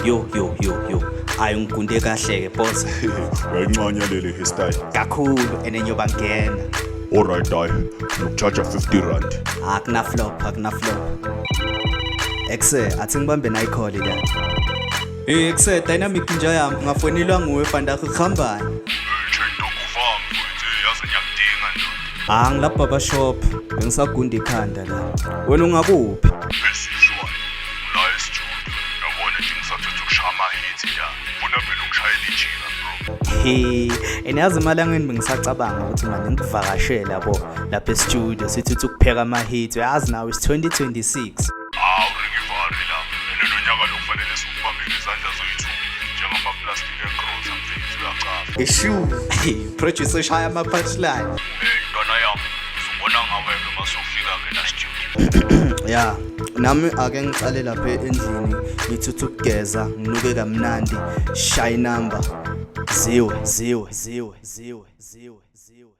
Yo yo yo yo. Ayi, ngigunde kahle ke, boss. Uyayincanya leli hairstyle. Kakhulu, ene nyoba ngena. Alright, hayi, ngikucharge R50. Akuna flop, akuna flop. Exe, athi ngibambe nayikholi la. Eh, exe, dynamic nje yami, ngafonelwa nguwe fanda, kuhambani? Che, mfethu, yazi ngiyakudinga, ndoda. Ah, ngilapha barber shop, bengisagunda ikhanda la. Wena ungakuphi? As usual, la e-studio, yabona nje, ngisathatha ukushaya ama-hits la. Funa phela ukushayela ijika, bro. He, and yazi emalangeni bengisacabanga ukuthi manje ngikuvakashele yabo lapha e-studio, sithi uthi ukupheka ama-hits, uyazi nawe it's 2026. Hawu, ringivari la. And lo nyaka lo kufanele siwubambe ngezandla zoyi-two njengama-plastic egrosa, mfethu, uyacafa. Eshu, producer shaya ama-punchline. Hey, ntwana yami, uzobona ngawe-ke masofika-ke la studio. Ya, nami ake ngicale lapha endlini, ngithutha ukugeza, nginuke kamnandi, shy number. Ziwe, ziwe, ziwe, ziwe, ziwe, ziwe.